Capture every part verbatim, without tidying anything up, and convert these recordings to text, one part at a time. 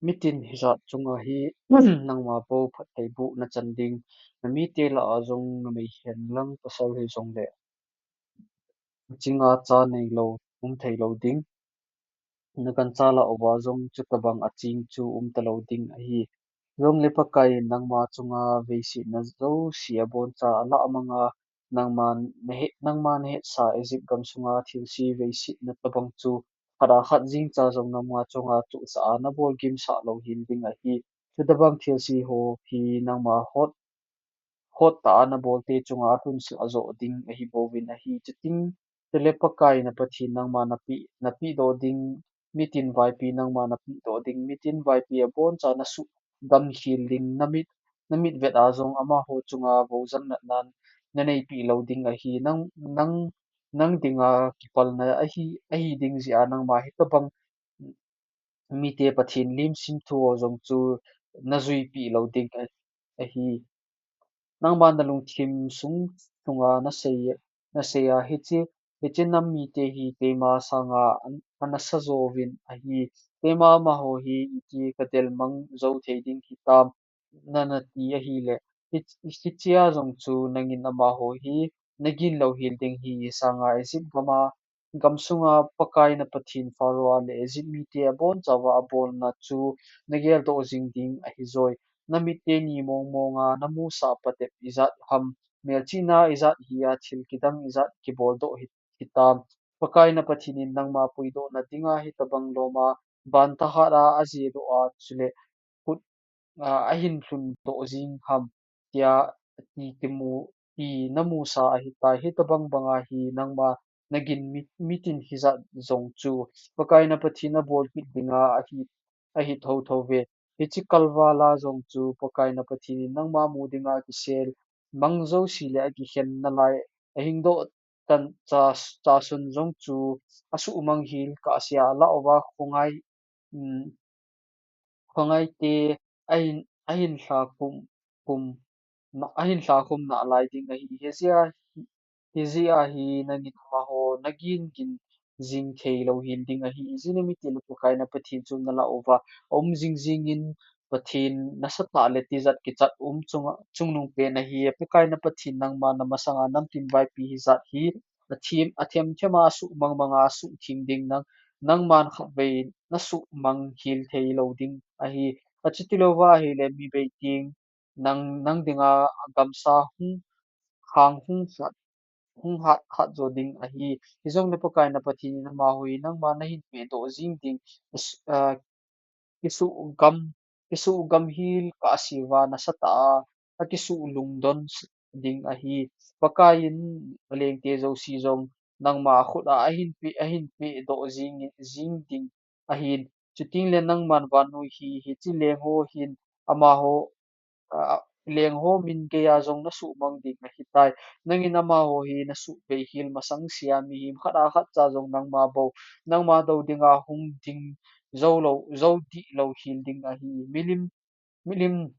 Mitin hijat chunga hi nangma bou phattheiboh nachan ding, namite lah a jong numei hen lang pasal hijongle, chinga cha neilou, um theilou ding. Nagancha lah uva jong chutobang aching chu um talou ding ahi. Jongle Pakaiyin nangma chunga veisetna jouse aboncha alah manga, nangma nahet, nangma nahetsa Egypt gamsunga thilse veisetna tobang chu khat a khat jingcha jong nangma chunga chuhsah a nabol gimsah louhel ding ahi. Chutobang thilse ho hi nangma hot, hot tah a nabolte chunga alhunsil ajoh ding ahibouvin ahi. Chuting chule Pakai na Pathen nangma napeh, napehdoh ding, mitin vaipi nangma napehdoh ding, mitin vaipi aboncha nasuh gamhel ding, namit, namit vet a jong amaho chunga voujam natna naneipeh lou ding ahi. Nang, nang, nang dinga kipalna ahi, ahi ding jeh a nangma hitobang mite Pathen lim simthu ho jong chu najuipeh lou ding a, ahi. Nangma nalungthim sung sunga nasei, nasei a hiche, hiche nam mite hi keima sanga an, anasa jouvin ahi. Keima amaho hi iti kadelmang jou thei ding hitam, nanati ahile, hich-, hichea jong chu nangin amaho hi nagin louhel ding hi sanga Egypt gama, gamsunga Pakai na Pathen Pharaoh le Egypt mite abonchauva abolna chu nageldoh jing ding ahijoi. Namit teni mongmonga namusah patep ijat ham, melchihna ijat hia thil kidang ijat kiboldoh hi, hitam. Pakai na Pathen in nangma puidohna dinga hitobang loma, ban thahat a ajedoh a chule khut, a, ahin lhundoh jing ham, tia ti kimu, ti namusa ahitai. Hitobang banga hi nangma nagin mit, mitin hijat jong chu Pakai na Pathen abolpeh dinga ahi, ahi thouthou ve. Hiche kalvala jong chu Pakai na Pathen in nangma mu dinga kisel mang jouse le akikhen nalai ahingdoh tan cha, chasun jong chu asuhmang hel kahsea alah uva khongai, um, khongaite ahin, ahin lhakhum, khum, na, ahin lhakhum nalai ding ahi. Hijeh a hi, hijeh a hi nangin amaho nagin gin jing thei louhel ding ahi. Ijeh inem itile Pakai na Pathen chu nalah uva aum jing jingin Pathen nasatah le tijat kichat um chunga, chungnung pen ahi. Pakai na Pathen nangma namasanga namtin vaipi hijat hi athem, athem thema asuhmang manga asuhtheng ding nang, nangman khatvei nasuhmang hel thei lou ding ahi. Achutilouva ahile mi bei teng nang, nang dinga gamsa hung, khang hung hat, hung hat khat jo ding ahi. Hijongle Pakai na Pathen in amaho hi nangma nahin pehdoh jing ding, as-, ah, kisuh gam, kisuh gam hel kahseuva nasatah a, akisuh lungdon s-, ding ahi. Pakai in alengte jouse jong nangma khut a ahin peh, ahin pehdoh jing, jing ding ahin. Chutengle nangman vannoi hi, hiche lengho hin amaho, a, lengho min geiya jong nasuhmang ding ahitai. Nangin amaho hi nasuhvei hel masang sea mihem khat a khat cha jong nangma bou, nangma dou dinga hung ding jou lou, jou dih louhel ding ahi. Milim, milim,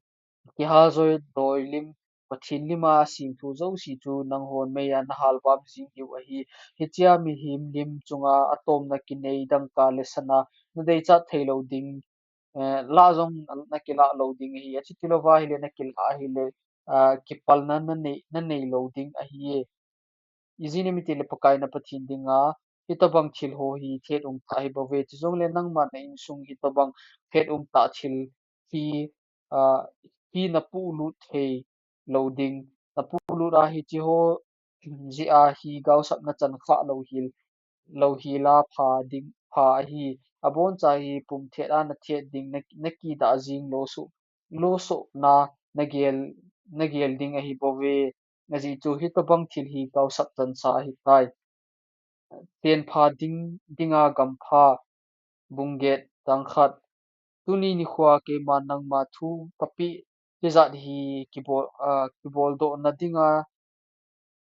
kihal joi doi lim, Pathen lima asem thu jouse chu nanghon meiya nahalvam jing diu ahi. Hichea mihem lim chunga atomna kinei dangka le sana nadeichat thei lou ding, eh, lah jong nakilah lou ding ahi. Achutilouva ahile nakilah ahile, ah, kipalna nanei, nanei lou ding ahi. Ijeh inem itile Pakai na Pathen dinga hitobang thil ho hi thet umtah ahibouve. Chujongle nangma na insung hitobang thet umtah thil hi, ah, hi napuhlut thei lou ding. Napuhlut a hiche ho jeh a hi gaosapna chan khah louhel, louhel a pha ding, pha ahi. Aboncha hi pum thet a nathet ding, na, nakidah jing losoh, losohna nagel, nagel ding ahibouve. Ajeh chu hitobang thil hi gaosap chansa ahitai. Tenpha ding, dinga gampha, bung get, chang khat. Tuni nikhoa keiman nangma thu kapeh tijat hi kibol, ah, kiboldohna dinga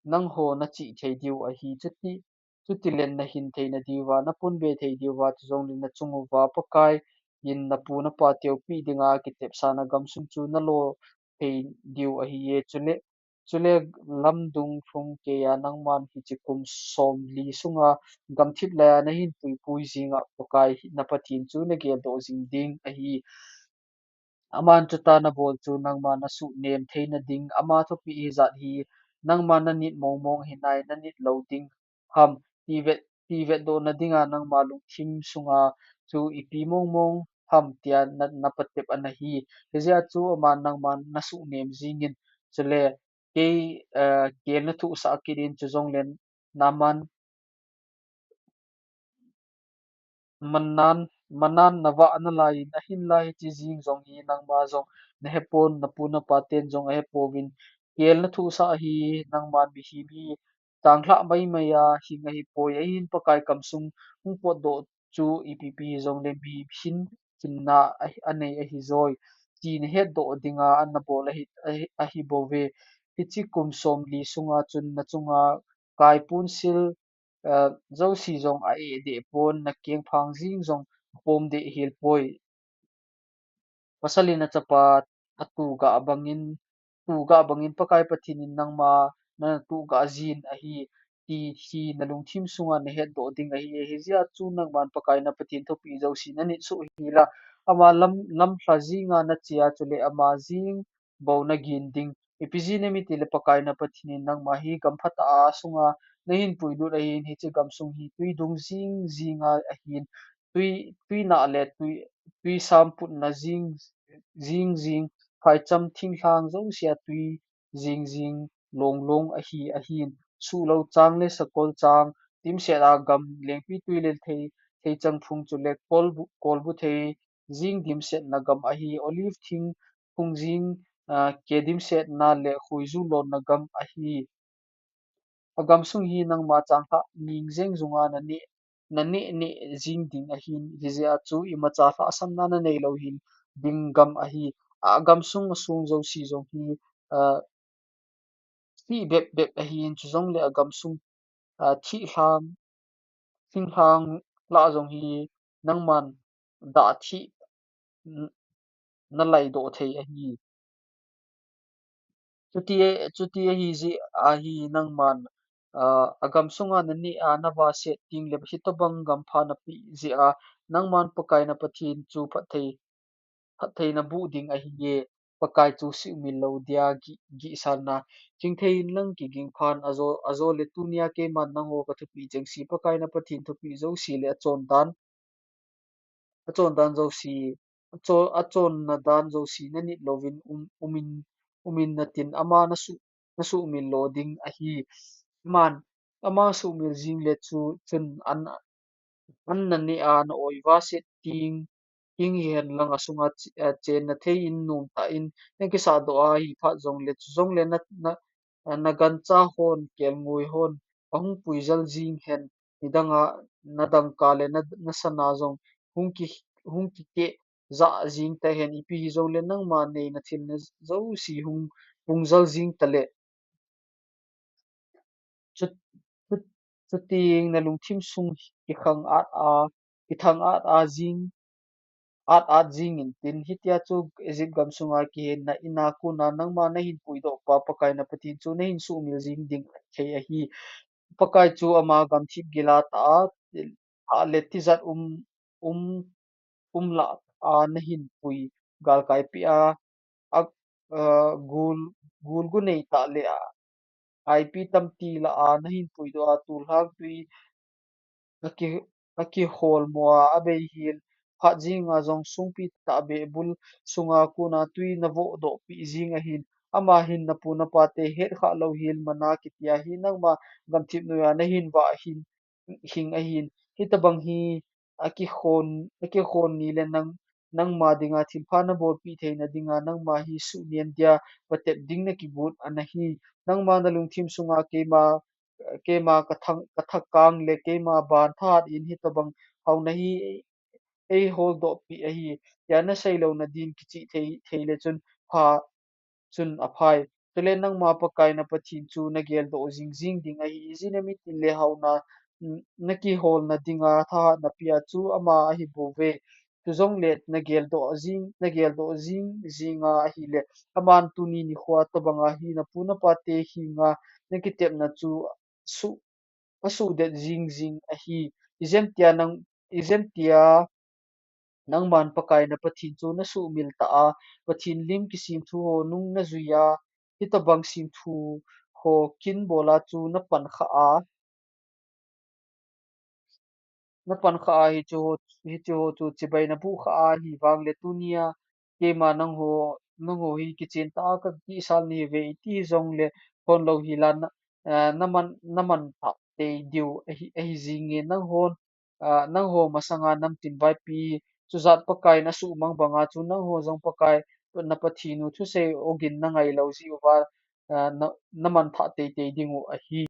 nangho nachih thei diu ahi. Chuti, chutilen nahin thei nadiuva, napunbe thei diuva, chujongle nachunguva Pakai in napu napateu peh dinga kitepsa na gamsung chu nalo thei diu ahiye. Chule chule lamdung lhung keiya nangman hiche kum somli sunga gamthip laiya nahin puipui jinga Pakai na Pathen chu nageldoh jing ding ahi. Aman chuti nabol chu nangma nasuhnem theina ding, ama thupeh hijat hi nangma nanit mongmong hinai, nanit lou ding ham, ti vet, ti vetdohna dinga nangma lungthim sunga chu ipi mongmong ham tia na, napatep ana hi. Hijeh a chu aman nangma nasuhnem jingin, chule kei, eh, kel nathuhsah kit in, chujongle naman manan, manan navah nalai in, ahinla hiche jing jong hi nangma jong nahepon, napu napaten jong ahepouvin, kel nathuhsah hi nangman mihem hi changlhah maimai a hing ahipoi, ahin Pakai kamsung hung potdoh chu ipi pi hijongle mihem hin hinna ahi, anei ahijoi, ti nahetdoh dinga anabol ahi, ahi, ahibouve. Hiche kum somli sunga chun nachunga kaipunsil, eh, jouse jong a-eh deh pon, nakengphang jing jong apom deh hel poi. Pasal in achapa atuhgah bangin, tuhgah bangin Pakai Pathen in nangma nana tuhgah jin ahi, ti hi nalungthim sunga nahetdoh ding ahi. Hijeh a chu nangman Pakai na Pathen thupeh jouse nanit suh hel a, ama lam, lamlha jinga nache a, chule ama jing bou nagin ding. Ipi jeh inem itile Pakai na Pathen in nangma hi gam phatah a sunga nahin puilut ahin, hiche gamsung hi twi dung jing jinga ahin, twi, twi nah le twi, twi samputna jing, jing jing, phaicham thinglhang jousea twi jing jing longlong ahi, ahin, suhlou chang le sakol chang, dimset a gam, lengpitwi le thei, theichang phung chule kolbu, kolbu thei jing dimsetna gam ahi, olive thing phung jing, ah, ke dimsetna le khuiju lonna gam ahi. Agamsung hi nangma changlhah ning jeng junga naneh, naneh neh jing ding ahin, hijeh a chu imacha lhahsamna nanei lou hel ding gam ahi. Agamsung asong jouse jong hi, ah, thih bep bep ahin, chujongle agamsung, ah, thihlhang, thinglhang lah jong hi nangman dah thih n-, nalaidoh thei ahi. Chuti, chuti ahi jeh a hi nangman, ah, agamsunga naneh a navaset tengle hitobang gampha napeh jeh a, nangman Pakai na Pathen chu phatthei, phatthei naboh ding ahiye. Pakai chu suhmil lou dia gih, gihsanna. Chingthei inlang kiging phan ajo, ajole tunia keiman nangho kathupeh chengse Pakai na Pathen thupeh jouse le achondan, achondan jouse, acho-, achonna dan jouse nanit louvin um, umin, umin natin ama nasuh, nasuhmil lo ding ahi. Aman, ama suhmil jing le chu, chun an, an naneh a na-oi vaset teng, teng hihen lang asunga ch-, eh, chenna thei in nomtah in nakisahdoh a, hiphat jongle, chujongle na, na, nagancha hon, kelngoi hon ahung puijal jing hen, nidanga, nadangka le na, nasana jong hung ki, hung kikeh jah jing tahen, ipi hijongle nangma neina thilna jouse hung pungjal jing tale. Chu, chu, chuteng nalungthim sung kikhang at a, kithang at a jing, at at jing intin, hitia chu Egypt gamsunga kihenna ina kona nangma nahin puidoh pa Pakai na Pathen chu nahin suhmil jing ding thei ahi. Pakai chu ama gamthip gila tah a, tah le tijat um, um, um lah a nahin pui galkai peh a, a, a, gul, gulgu nei tah le a, ipi tamti lah a nahin puidoh a, tulhang twi aki, akiholmo a, abeihel phat jenga jong songpi tah beh bul sunga kona twi navohdoh peh jing ahin, ama hin napu napate hetkhah louhel manna kitia hi nangma gamthip noiya nahin vah ahin, hing ahin. Hitobang hi akikhon, akikhon ni le nang, nangma dinga thilpha nabolpeh theina dinga nangma hi suhnem dia patep ding nakigot ana hi. Nangma nalungthim sunga keima, keima kathang, kathakang le keima ban thahat in hitobang haona hi eiholdoh peh ahi, tia nasei louna din kichih thei, thei le chun pha, chun aphai. Chule nangma Pakai na Pathen chu nageldoh jing jing ding ahi, ijeh inem itile haona, mm, nakiholna dinga thahatna pea chu ama ahibouve. Chujongle nageldoh jing, nageldoh jing jinga ahile, aman tuni nikhoa tobanga hi napu napate henga nakitepna chu su, asuhdet jing jing ahi. Ijemtia nang, ijemtia nangman Pakai na Pathen chu nasuhmil tah a, Pathen lim kisemthu ho nung najui a, hitobang semthu ho kin bola chu napankhah a, napankhah a, hichu ho, hichu ho chu chibai nabuhkhah a, hivangle tunia keima nangho, nangho hi kichen tah a kakisal nahiuve, iti jongle khonlou hila na, eh, naman, namanthah tei diu ahi, ahi jinge. Nanghon, ah, nangho masanga namtin vaipi chujat Pakai nasuhmang banga chu nangho jong Pakai na Pathen u thusei ogin nangailou jiuva, ah, na, namanthah teitei dingu ahi.